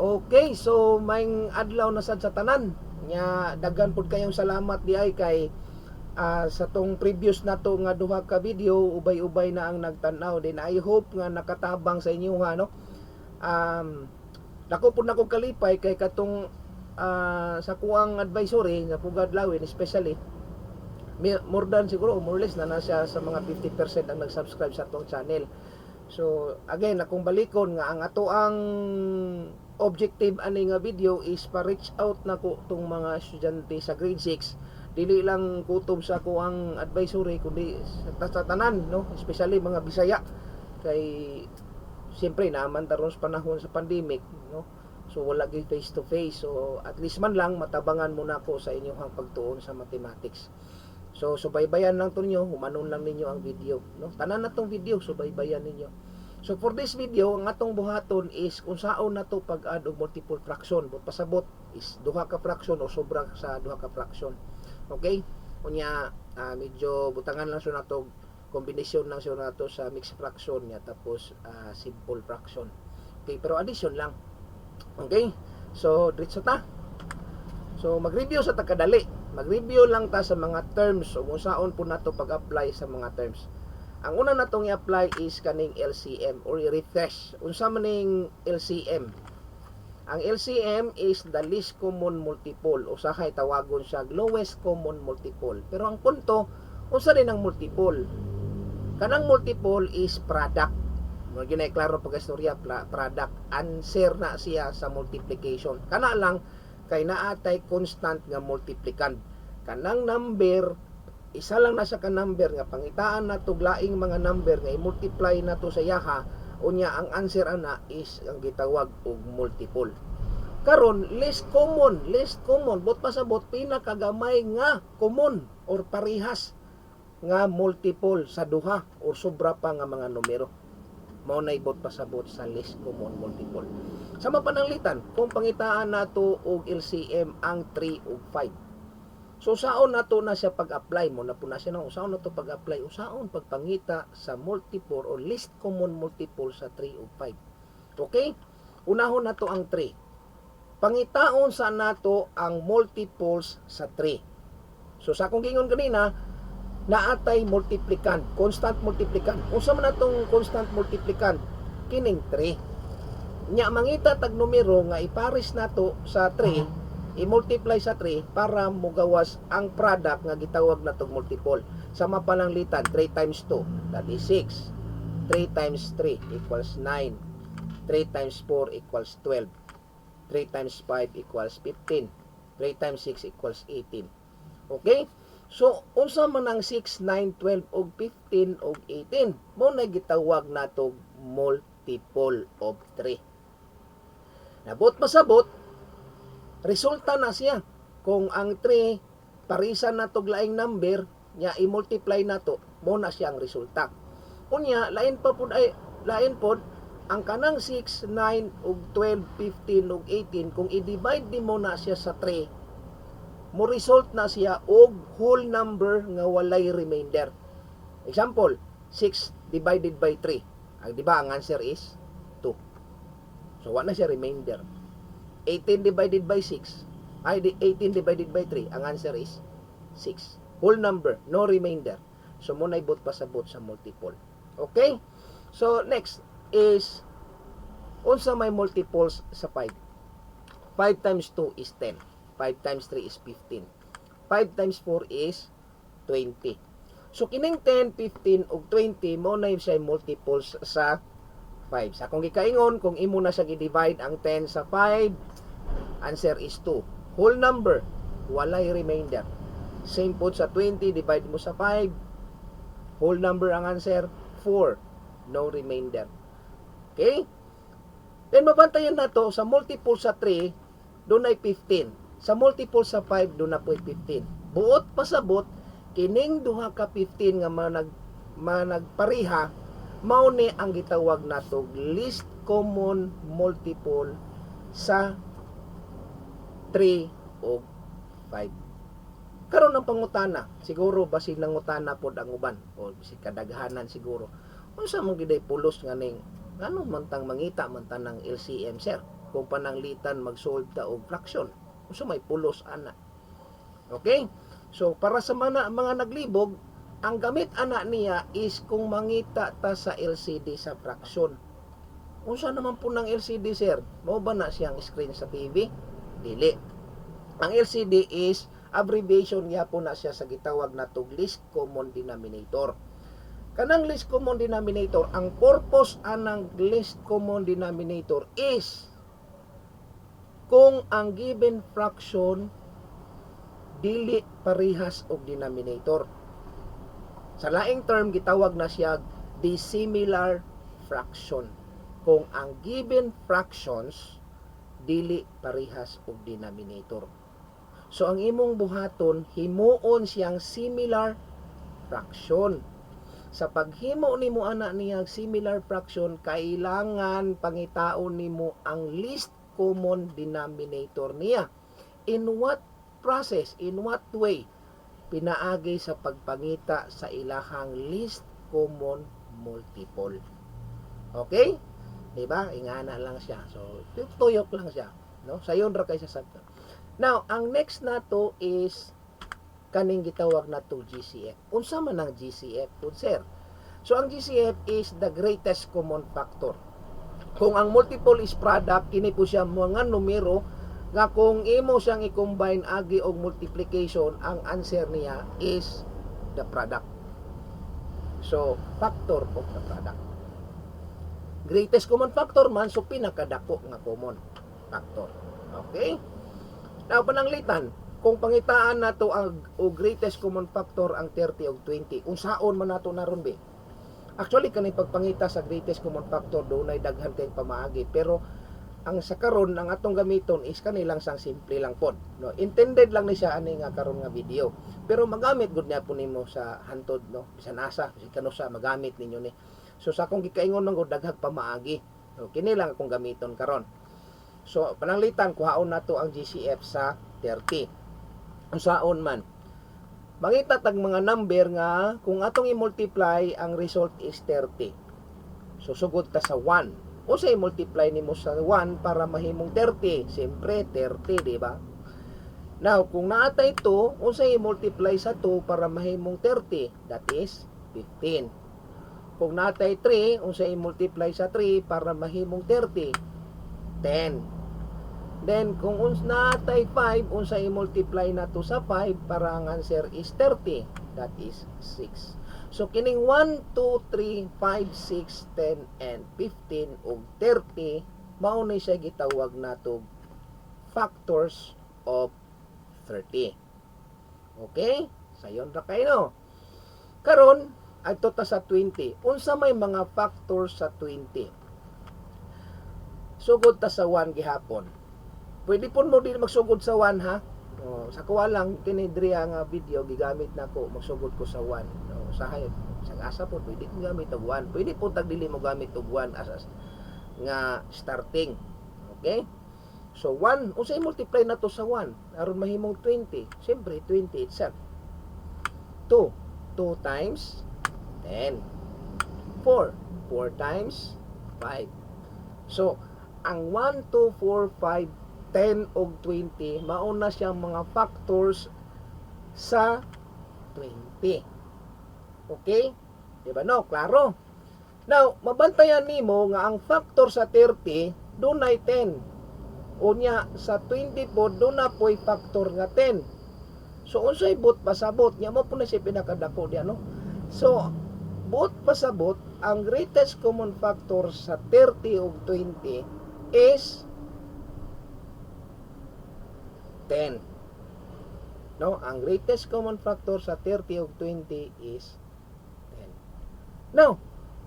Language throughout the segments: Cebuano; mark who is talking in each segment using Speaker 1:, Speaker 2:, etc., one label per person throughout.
Speaker 1: Okay, so maayong adlaw na sad sa tanan. Nya daghan pud kayong salamat diay kay sa tong previous nato nga duha ka video, ubay-ubay na ang nagtan-aw din. I hope nga nakatabang sa inyo ha, no. Dako pud nako kalipay kay katong sa kuang advisory nga Pugad Lawin especially, more than siguro, more or less na na siya sa mga 50% ang nag-subscribe sa atong channel. So again, akong balikon nga ang ato ang objective ani nga video is pa reach out nako tong mga estudyante sa grade 6, dili lang kutob sa kuang advisory kundi sa tanan, no, especially mga Bisaya kay siyempre naman taron sa panahon sa pandemic, no, so wala gyud face to face. So at least man lang matabangan mo nako sa inyong pagtuon sa mathematics. So subaybayan lang to ninyo, humanon lang ninyo ang video, no, tanan na tong video, subaybayan ninyo. So for this video, ang atong buhaton is kung saon nato pag-add og multiple fraction. But pasabot is duha ka fraction o sobra sa duha ka fraction. Okay? Unya medyo butangan lang siya nato, combination lang siya nato sa mixed fraction niya, tapos simple fraction. Okay, pero addition lang. Okay? So diretso ta. So mag-review sa takadali. Mag-review lang ta sa mga terms o kung saon po nato pag-apply sa mga terms. Ang una natong i-apply is kaning LCM or i-refresh. Unsa man ning LCM? Ang LCM is the least common multiple. Usahay tawagon siya lowest common multiple. Pero ang punto, unsa din ang multiple? Kanang multiple is product. Mo gyud klaro pag istorya, product. Answer na siya sa multiplication. Kana lang kay naatay constant nga multiplicand. Kanang number, isa lang na siya ka number nga pangitaan nato laing mga number nga i-multiply nato sa yaha, unya ang answer ana is ang gitawag og multiple. Karon, least common, least common, but pasabot pinakagamay nga common or parihas nga multiple sa duha or sobra pa nga mga numero. Mao nay bot pasabot sa least common multiple. Sa mapananglitan, kung pangitaan nato og LCM ang 3 ug 5. So saon nato na siya pag-apply mo na po na siya, no, saon nato pag-apply, usaon pagpangita sa multiple or least common multiple sa 3 ug 5? Okay? Unahon nato ang 3. Pangitaon sa nato ang multiples sa 3. So sa akong gingon kanina, naatay multiplicand, constant multiplicand. Unsa man atong constant multiplicand? Kining 3. Nya mangita tag numero nga ipares nato sa 3, i-multiply sa 3 para mugawas ang product nga gitawag natong multiple. Sa mapananglitan, 3 times 2, that is 6. 3 times 3 equals 9. 3 times 4 equals 12. 3 times 5 equals 15. 3 times 6 equals 18. Okay? So, unsa man ang 6, 9, 12 ug 15 ug 18? Mo na gitawag nato multiple of 3. Nabot masabot, resulta na siya. Kung ang 3 parisan nato laing number, nya i-multiply nato, mo na siya ang resulta. Unya, lain pa pud ay lain pod ang kanang 6, 9 ug 12, 15 ug 18, kung i-divide nimo na siya sa 3, mo result na siya og whole number nga walay remainder. Example, 6 divided by 3. Ang di ba ang answer is 2. So wala na siya remainder. 18 divided by 6, ay 18 divided by 3, ang answer is 6. Whole number, no remainder. So mo na ibot pasabot sa multiple. Okay? So next is unsa may multiples sa 5? 5 times 2 is 10. 5 times 3 is 15. 5 times 4 is 20. So kining 10, 15 ug 20 mo na siya multiples sa 5. Sa akong gikaingon, kung imo na siya gi-divide ang 10 sa 5, answer is 2. Whole number, walay remainder. Same po sa 20, divide mo sa 5, whole number ang answer, 4. No remainder. Okay? Then mabantayan nato sa multiple sa 3, doon ay 15. Sa multiple sa 5, doon na po 15. Buot pasabot, kining duha ka 15 nga managpareha, mao ni ang gitawag nato least common multiple sa 3 ug 5. Karon ang pangutana, siguro basig nangutana pod ang uban o bisig kadaghanan siguro. Unsa man gyud pulos nga ning ngano man tang mangita man ta ng LCM, sir? Kung pananglitan mag-solve ta og fraction, unsa may pulos ana? Okay? So para sa mga naglibog, ang gamit ana niya is kung mangita ta sa LCD sa fraction. Unsa naman po ng LCD, sir? Mao ba na siyang screen sa TV? Dili. Ang LCD is abbreviation gyapon na siya sa gitawag na tog least common denominator. Kanang least common denominator, ang purpose anang least common denominator is kung ang given fraction dili parehas og denominator. Sa laing term, gitawag na siya dissimilar fraction. Kung ang given fractions dili parehas og denominator. So ang imong buhaton, himuon siyang similar fraction. Sa paghimo nimo ana niya similar fraction, kailangan pangitaon nimo ang least common denominator niya. In what process? In what way? Pinaagi sa pagpangita sa ilahang least common multiple. Okay? 'Di ba? Ingana lang siya. So, tuyok lang siya, no? Sayon ra kay sa sabta. Now, ang next nato is kaning gitawag nato GCF. Unsa man ang GCF pud, sir? So, ang GCF is the greatest common factor. Kung ang multiple is product, kini po siya mga numero nga kung imo siyang i-combine agi og multiplication, ang answer niya is the product. So, factor of the product. Greatest common factor man, so pinakadako nga common factor. Okay? Now, pananglitan, kung pangitaan nato ang o greatest common factor ang 30 og 20, unsaon man nato naron be? Actually, kani pagpangita sa greatest common factor, dunay daghan kay pamaagi, pero ang sa karon ang atong gamiton is kanilang sang simple lang pod, no? Intended lang ni siya ani nga karon nga video, pero magamit gud niya po nimo sa hantod, no? Bisan asa, bisan kanusa magamit ninyo ni. So sa akong gikaingon man gud, daghang pamaagi, no? Kini lang akong gamiton karon. So pananglitan kuhaon nato ang GCF sa 30. Unsaon man? Mangita tag mga number nga kung atong i-multiply, ang result is 30. So sugod ta sa 1. Unsay i-multiply nimo sa 1 para mahimong 30? Siyempre 30, di ba? Now, kung naatay 2, unsay i-multiply sa 2 para mahimong 30? That is 15. Kung naatay 3, unsay i-multiply sa 3 para mahimong 30? 10. Then, kung naatay 5, unsay i-multiply nato sa 5 para ang answer is 30? That is 6. So, kining 1, 2, 3, 5, 6, 10, and 15 ug 30, mao ni siya gitawag nato factors of 30. Okay? Sayon ra kayo, no? Karon, adto ta sa 20. Unsa may mga factors sa 20? Sugod ta sa 1 gihapon. Pwede pud mo din magsugod sa 1 ha. Oh, sa kuha lang kini diri nga video gigamit nako, magsugod ko sa 1. No, sa hay sa asa po pwede ko gamit og 1. Pwede po tag dili mo gamit og 1 as nga starting. Okay? So 1, unsay multiply nato sa 1 aron mahimong 20? Siyempre 20 itself. 2, 2 times 10. 4, 4 times 5. So, ang 1, 2, 4, 5, 10 ug 20 mao na siyang mga factors sa 20. Okay? Di ba, no? Klaro. Now, mabantayan nimo nga ang factor sa 30 dunay 10. Unya sa 20 po duna po'y factor nga 10. So unsay buot pasabot nya? Mao po na siya pinakadako di ano. So buot pasabot, ang greatest common factor sa 30 ug 20 is 10. No, ang greatest common factor sa 30 ug 20 is 10. Now,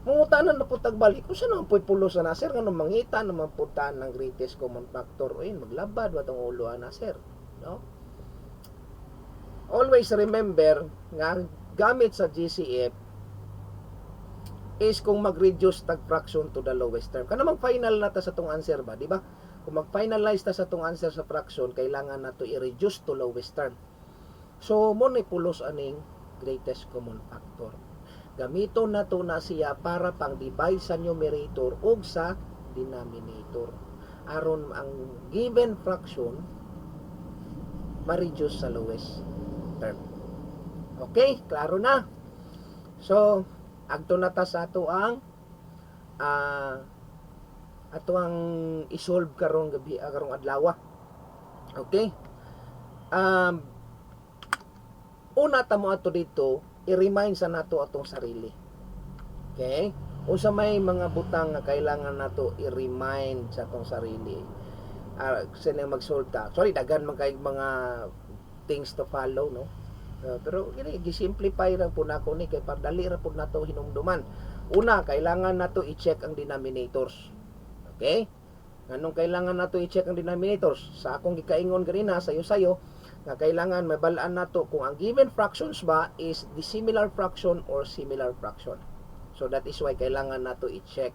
Speaker 1: mangutana na po tagbalik, kung saan naman po'y pulos na, sir, nga mangita naman po ta ng greatest common factor, uy, maglabad wa tong ulo na, sir. No? Always remember nga ang gamit sa GCF is kung mag-reduce tag fraction to the lowest term. Kana mag-final na ta sa tong answer ba, di ba? Kung mag-finalize ta sa tong answer sa fraction, kailangan nato i-reduce to lowest term. So, mao ni pulos aning greatest common factor. Gamiton nato na siya para pang divide sa numerator ug sa denominator. Aron ang given fraction ma-reduce sa lowest term. Okay, klaro na. So, agto na ta sa ato ang i-solve karong gabi, karong adlaw. Okay? Una ta mo ato dito, i-remind sa nato atong sarili. Okay? Unsa may mga butang nga kailangan nato i-remind sa atong sarili? Sino mag-solve ta? Sorry, daghan man kay mga things to follow, no? Pero gini, gi-simplify ra po nako ni kay para dali ra pud nato hinumduman. Una, kailangan nato i-check ang denominators. Okay? Nganong kailangan nato i-check ang denominators? Sa akong gikaingon ganina sayo-sayo nga kailangan mabalaan nato kung ang given fractions ba is dissimilar fraction or similar fraction. So that is why kailangan nato i-check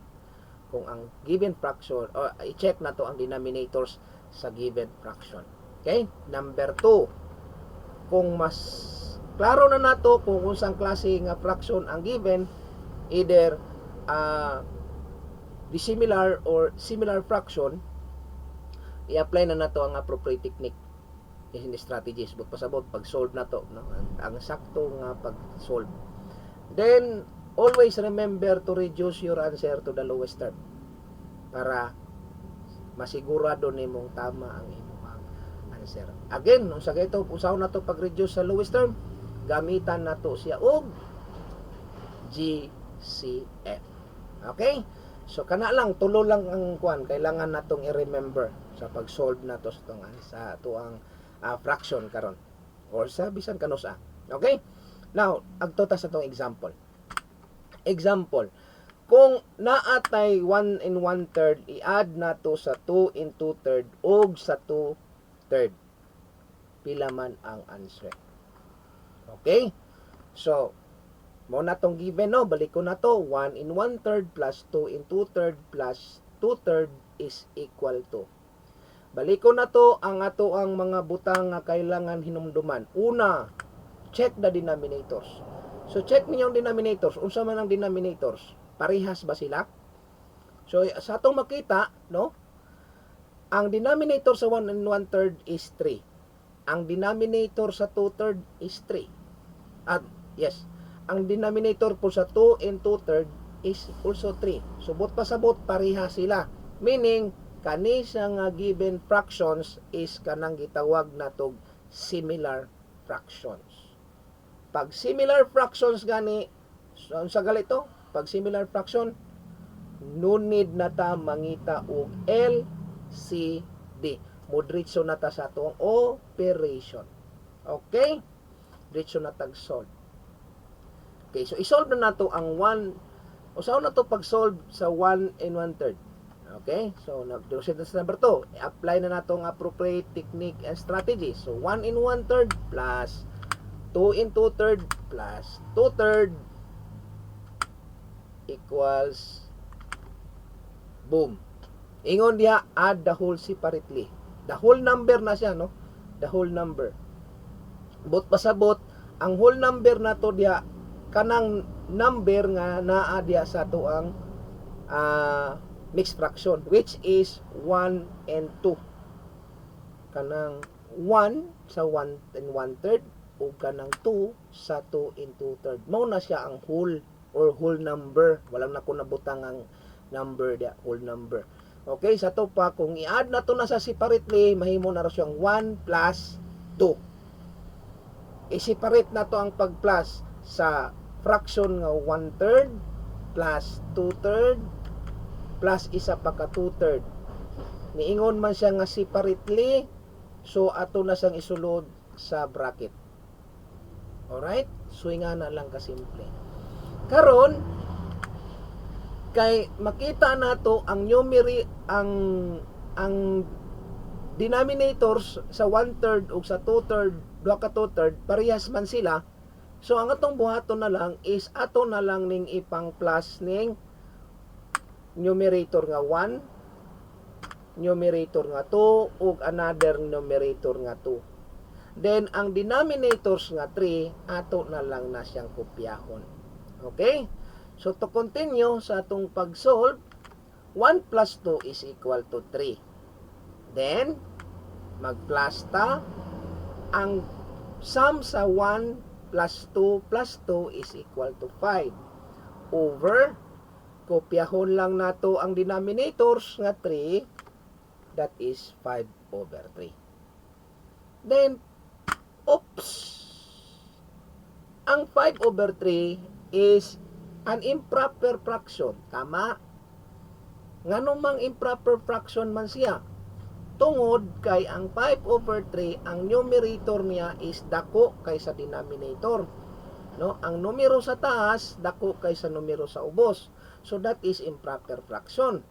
Speaker 1: kung ang given fraction or i-check nato ang denominators sa given fraction. Okay? Number 2, kung mas klaro na nato kung unsang klase nga fraction ang given, either dissimilar or similar fraction, i-apply na nato ang appropriate technique and strategies, but pasabot pag solve nato, no, ang sakto nga pag solve. Then always remember to reduce your answer to the lowest term para masigurado nimong tama ang imong answer. Again, unsa kay ito, usaw nato pag-reduce sa lowest term? Gamitan nato siya og GCF. Okay? So kana lang, tulo lang ang kuan kailangan natong i-remember sa pag-solve nato sa atoang fraction karon or sa bisan kanusa. Okay? Now, agto ta sa atong example. Example, kung naatay 1 and 1 third, i-add nato sa 2 and 2 third og sa 2 third. Pila man ang answer? Okay? So, mo na tong given, no, balik ko na to: 1 in 1 third plus 2 in 2 third plus 2 third is equal to. Balik ko na to ang ato ang mga butang nga kailangan hinumduman. Una, check the denominators. So check ninyo ang denominators. Unsa man ang denominators? Parehas ba sila? So sa atong makita, no? Ang denominator sa 1 and 1 third is 3. Ang denominator sa 2 third is 3. At yes, ang denominator po sa 2 and 2 third is also 3. So buot pasabot, pareha sila. Meaning, kani siya nga given fractions is kanang gitawag natog similar fractions. Pag similar fractions gani, so unsa gali to? Pag similar fraction, no need na ta mangita og L, C, D. Modritso na ta sa atong operation. Okay? Diretso na tag solve. Okay, so i-solve na nato ang 1. Usaon na to pag-solve sa 1 and 1 third? Okay, so nag-proceed na sa number 2. I-apply na nato ang appropriate technique and strategy. So 1 in 1 third plus 2 in 2 third plus 2 third equals, boom. Ingon diha, add the whole separately. The whole number na siya, no? The whole number. Buot pasabot, ang whole number na to diha kanang number nga naa diha sa atoang mixed fraction, which is 1 and 2. Kanang 1 sa 1 and 1 third ug kanang 2 sa 2 and 2 third. Mao na siya ang whole or whole number. Walang na ko nabutang ang number diha, whole number. Okay, sa to pa, kung i-add na to na sa separately, mahimo na ra siyang 1 plus 2. I-separate na to ang pag-plus sa fraction nga 1 third plus 2 third plus isa pa ka 2 third. Niingon man siya nga separately, so ato na siyang isulod sa bracket. Alright? So nga na lang kasimple. Karon kay makita nato ang numeri ang denominators sa 1 third ug sa 2 third, duha ka 2 third, parehas man sila. So ang atong buhaton na lang is ato na lang ning ipang plus ning numerator nga 1, numerator nga 2 ug another numerator nga 2. Then ang denominators nga 3, ato na lang na siyang kopyahon. Okay? So to continue sa atong pag-solve, 1 plus 2 is equal to 3. Then, mag-plus ta. Ang sum sa 1 plus 2 plus 2 is equal to 5. Over, kopyahon lang nato ang denominators nga 3, that is 5 over 3. Then, oops! Ang 5 over 3 is an improper fraction. Tama? Ngano mang improper fraction man siya? Tungod kay ang 5 over 3, ang numerator niya is dako kaysa denominator. No? Ang numero sa taas dako kaysa numero sa ubos. So that is improper fraction.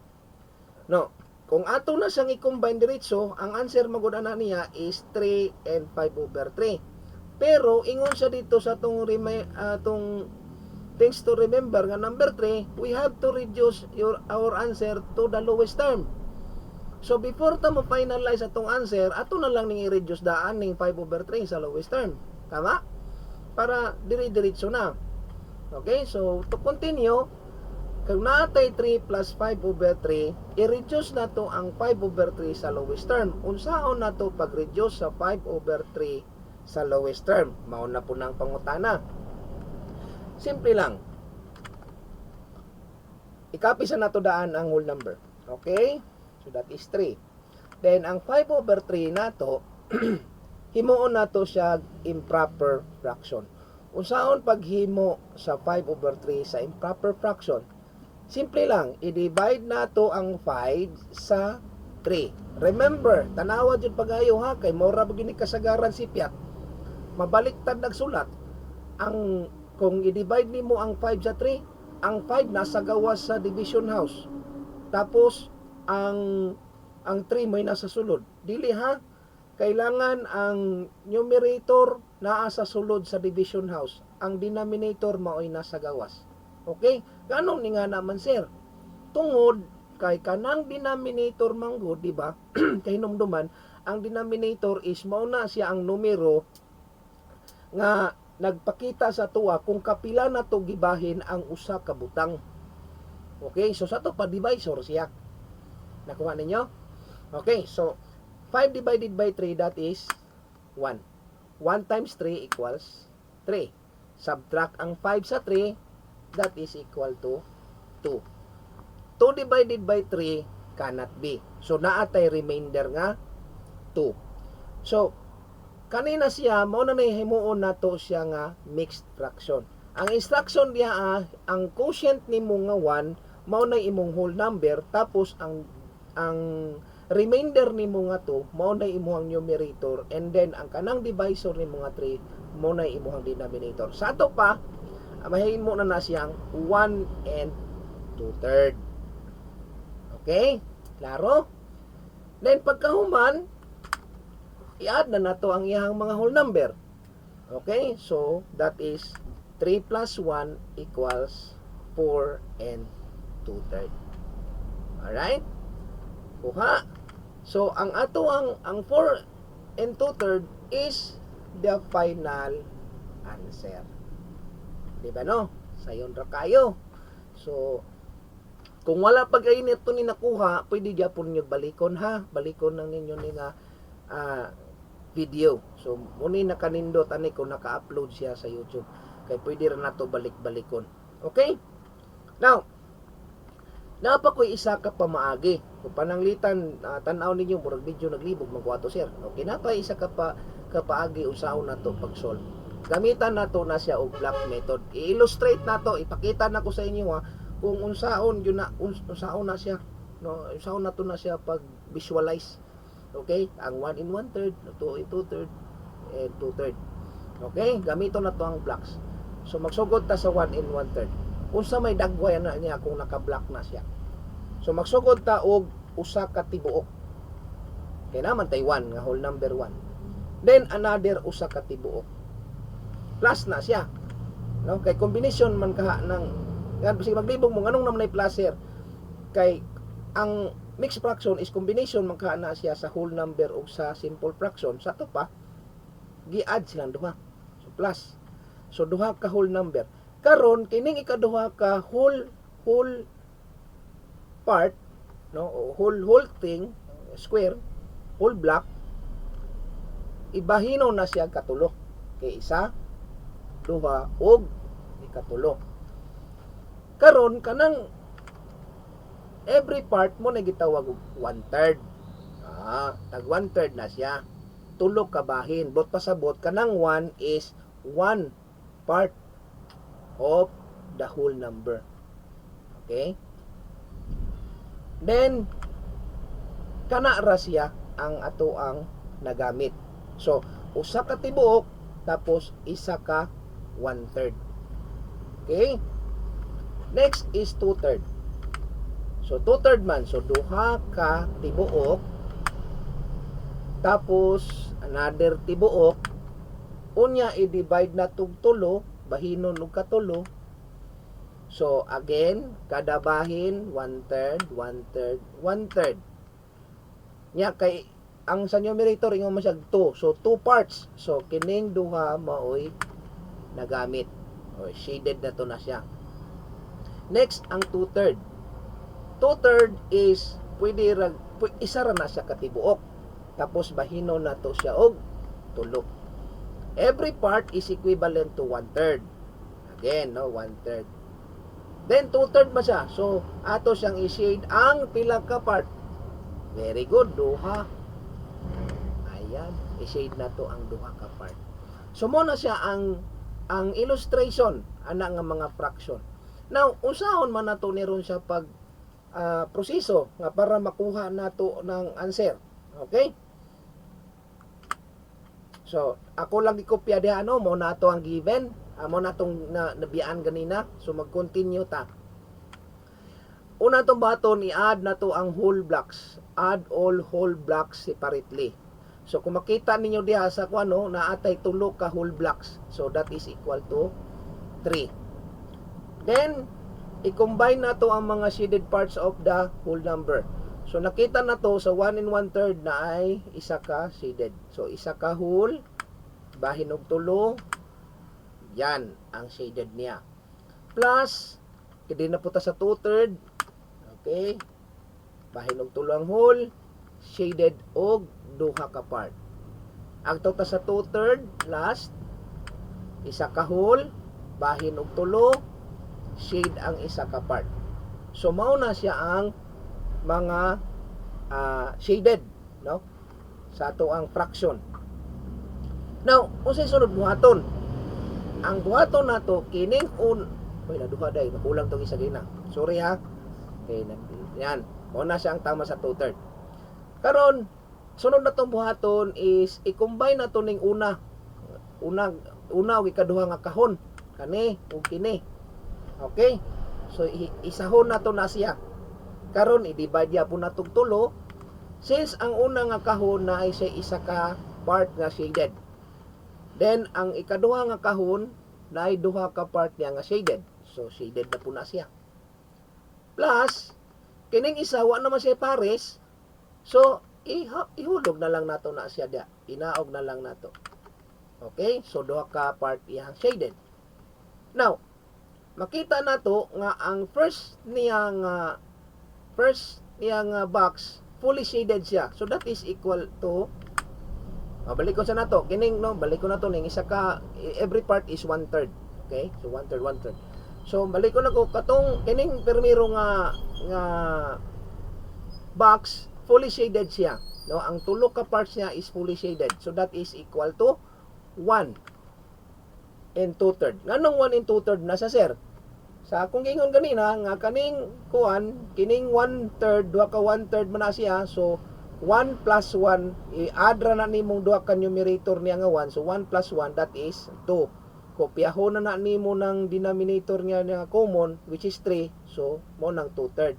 Speaker 1: No? Kung ato na siyang i-combine diretso, ang answer magud ana niya is 3 and 5 over 3. Pero ingon siya dito sa atong things to remember nga number 3, we have to reduce your our answer to the lowest term. So before ta mo finalize atong answer, ato na lang ning i-reduce daan ning 5 over 3 sa lowest term. Tama? Para dire-diretso na. Okay? So to continue, kung naa tay 3 plus 5 over 3, i-reduce na to ang 5 over 3 sa lowest term. Unsaon na to pag-reduce sa 5 over 3 sa lowest term? Mao na po ng pangutana. Simple lang. I-copy sa nato daan ang whole number. Okay? So that is 3. Then ang 5 over 3 nato, himuon nato siya improper fraction. Unsaon paghimo sa 5 over 3 sa improper fraction? Simple lang, i-divide nato ang 5 sa 3. Remember, tanawa jud pagayo ha, kay mora ba gini kasagaran si Piat. Mabaliktad nagsulat. Ang kung i-divide nimo ang 5 sa 3, ang 5 nasa gawas sa division house. Tapos ang 3 may nasa sulod. Dili ha. Kailangan ang numerator naa sa sulod sa division house. Ang denominator mao'y nasa gawas. Okay? Ganong ni nga naman, sir? Tungod kay kanang denominator manggod, di ba? Kay hinumduman, ang denominator is mao na siya ang numero nga nagpakita sa tuwa kung kapila na to gibahin ang usa ka butang. Okay, so sa to pa, divisor siya. Nakuha ninyo? Okay, so 5 divided by 3, that is 1. 1 times 3 equals 3. Subtract ang 5 sa 3, that is equal to 2. 2 divided by 3 cannot be. So naa tay remainder nga 2. So kanina siya mao na himuon nato siya nga mixed fraction. Ang instruction diha, ang quotient nimo nga 1 mao na imong whole number, tapos ang remainder nimo nga 2 mao na imong numerator, and then ang kanang divisor nimo nga 3 mao na imong denominator. Sa ato pa, mahimo na na siyang 1 and 2/3. Okay? Klaro? Then pagkahuman, i-add na nato ang iyang mga whole number. Okay? So, that is 3 plus 1 equals 4 and 2/3. Alright? Kuha. So, ang ato ang 4 and 2/3 is the final answer. Di ba no? Sayon ra kayo. So, kung wala pa kayo nito ni nakuha, pwede gyapon niyo balikon ha. Balikon lang ninyo ni nga video. So, muni nakanindot ani kung naka-upload siya sa YouTube. Kay pwede ra nato balik-balikon. Okay? Now, naa pa ko'y isa ka pamaagi. Kung pananglitan, tan-aw ninyo murag video naglibog man ko ato, sir. Okay, naa pa isa ka pa kapaagi unsaon nato pag-solve. Gamitan nato na siya og block method. I-illustrate nato, ipakita nako sa inyo ha kung unsaon yun na unsaon na siya, no, unsaon nato na siya pag visualize. Okay? Ang 1 in 1/3, 2 in 2/3, and 2/3. Okay? Gamiton nato ang blocks. So magsugod ta sa 1 in 1/3. Unsa may dagway na niya kung naka-block na siya? So magsugod ta og usa ka tibuok. Kay naman tay 1 nga whole number 1. Then another usa ka tibuok. Plus na siya. No? Kay combination man kaha ng nga bisag maglibog mo nganong naman ay plus, sir? Kay ang mixed fraction is combination man kaha na siya sa whole number ug sa simple fraction. Sa to pa, gi-add silang duha. So plus. So duha ka whole number. Karon kining ikaduha ka whole whole part, no, o whole whole thing square. whole block, ibahino na siya katulo. Kay isa, duha ug ikatulo. Karon, kanang every part mo na gitawag og one third. Tag one third na siya. Tulo ka bahin. Buot pasabot, kanang 1 is one part of the whole number. Okay? Then, kana ra siya ang ato ang nagamit. So, usa ka tibuok tapos isa ka one third. Okay? Next is two third. So, two third man. So, duha ka tibuok tapos another tibuok, unya i-divide na tug tulo, bahinon og katulo. So again, kada bahin one third, one third, one third. Nya kay ang sa numerator ingon man siya 2. So two parts. So kining duha maoy nagamit. O shaded na to na siya. Next, ang two third. Two third is pwede ra, isa ra na siya katibuok. Tapos bahino na to siya og tulo. Every part is equivalent to one third. Again, no, one third. Then two third ba siya? So ato siyang i-shade ang pila ka part. Very good, duha. Ayan, i-shade na to ang duha ka part. So mo na siya ang illustration ana nga mga fraction. Now, unsaon man nato ni ron siya pag proseso nga para makuha nato ng answer? Okay? So, ako lang gikopya diha, ano, mo na ato ang given, mo na atong na, nabiyaan ganina. So mag-continue ta. Una tong button, i-add na to ang whole blocks. Add all whole blocks separately. So kung makita ninyo diha sa kuano, naatay tulo ka whole blocks. So that is equal to 3. Then i-combine na to ang mga shaded parts of the whole number. So nakita na to sa 1 and 1 third na ay isa ka shaded. So isa ka whole, bahin og tulo, yan ang shaded niya. Plus, kidi na po ta sa 2 third. Okay? Bahin og tulo ang whole, shaded og duha ka part. Agto ta sa 2 third, last, isa ka whole, bahin og tulo, shade ang isa ka part. So mao na siya ang mga shaded, no? Sa ato ang fraction. Now, unsay sunod buhaton? Ang buhaton nato kining un. Uy, naduha day, makulang tong isa gina. Sorry ha. Okay, yan. Mao na siya ang tama sa 2 third. Karon, sunod na tong buhaton is i-combine na to ning una. Una una og ikaduha nga kahon. Kani ug kini. Okay? So isahon na to na siya. Karon i-divide ya po na tog tulo. Since ang una nga kahon na ay siya isa ka part nga shaded. Then ang ikaduha nga kahon na ay duha ka part niya nga shaded. So shaded na po na siya. Plus kining isa wa naman siya pares. So ihulog na lang nato na siya diya. Inaog na lang nato. Okay? So duha ka part iyang shaded. Now, makita nato nga ang first niya nga box, fully shaded siya. So that is equal to, oh, balik ko sa nato kining, no, balik ko na to ning isa ka, every part is one third. Okay? So one third, one third. So balik ko na ko katong kining primero nga nga box, fully shaded siya. No, ang tulo ka parts niya is fully shaded. So that is equal to 1 and 2 third. Nganong 1 and 2 third na sa, sir? Sa akong gingon ganina nga kaning kuan, kining 1 third, duha ka 1 third man na siya. So 1 plus 1, i-add ra na nimong duha ka numerator niya nga 1. So 1 plus 1, that is 2. Kopyahon na na nimo ng denominator niya nga common, which is 3. So mo nang 2 third.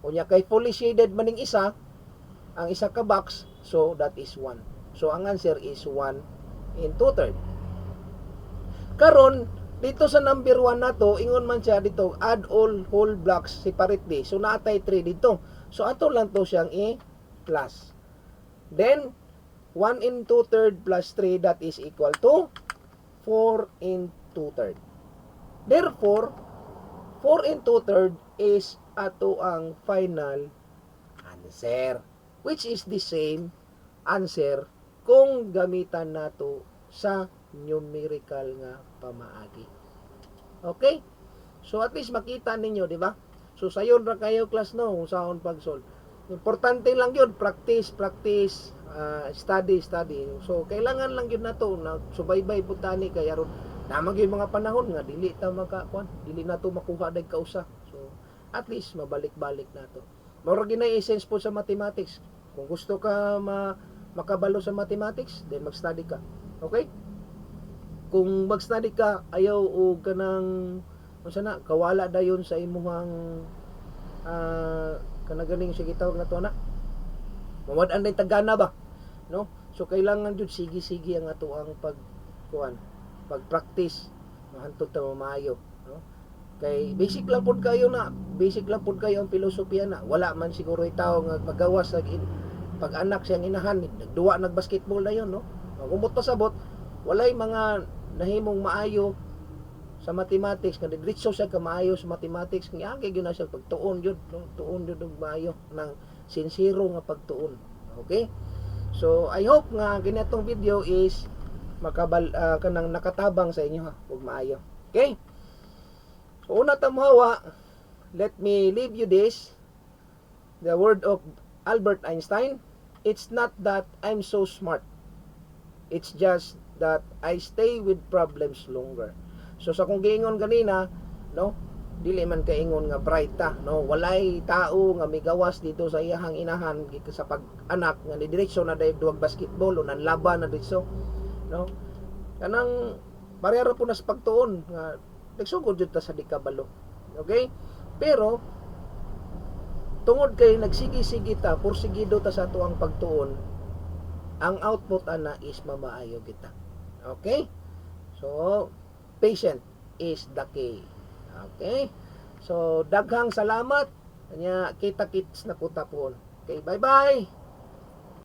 Speaker 1: Unya kay fully shaded maning isa, ang isa ka box, so that is 1. So ang answer is 1 and 2 third. Karon, dito sa number 1 nato, ingon man siya dito, add all whole blocks separately. So naatay 3 dito. So ato lang to siyang i-plus. Then 1 and 2 third plus 3, that is equal to 4 and 2 third. Therefore, 4 and 2 third is ato ang final answer, which is the same answer kung gamitan nato sa numerical nga pamaagi. Okay? So at least makita ninyo, di ba? So sayon ra kayo, class, no, kung saon pag-solve. Importante lang yun, practice, practice, study, study. So kailangan lang yun nato na subaybay pud tani kay aron naman gyud mga panahon nga dili ta maka kuan, dili nato makuha dag kausa. So at least mabalik-balik nato. Mao ra gyud essence po sa mathematics. Kung gusto ka makabalo sa mathematics, then mag-study ka. Okay? Kung mag-study ka, ayaw og kanang unsa na, kawala dayon sa imuhang kana ganing sige tawag na to na. Mawad-an din tagana ba? No? So kailangan jud sige-sige ang ato ang pag kuan, pag-practice mahantod ta maayo, no? Kay basic lang pud kayo na, basic lang pud kayo ang filosofiya na. Wala man siguro tawo nga magawas sa pag anak siyang inahan, nagduwa nag-basketball na yon, no? Kumot pasabot, walay mga nahimong maayo sa mathematics nga diretso siya ka maayo sa mathematics, nga agi gyud na siya pagtuon jud, no? Tuon jud og maayo nang sincero nga pagtuon. Okay, so I hope nga ganitong video is makabal kanang nakatabang sa inyo ha ug maayo. Okay, so una ta mohawa, let me leave you this, the word of Albert Einstein: "It's not that I'm so smart, it's just that I stay with problems longer." So sa kung giingon ganina, no, dili man kaingon nga bright ta, no, walay tao nga migawas dito sa iyahang inahan gikan sa pag-anak nga diretso na dahil duwag basketball o nanlaban na diretso, no? Kanang pareha ra po na sa pagtuon nga nagsugod jud ta sa di kabalo. Okay? Pero tungod kay nagsige-sige ta, pursigido ta sa atuang pagtuon, ang output ana is mamaayo kita. Okay? So, patient is the key. Okay? So, daghang salamat. Nya, kita-kits na po tapon. Okay, bye-bye.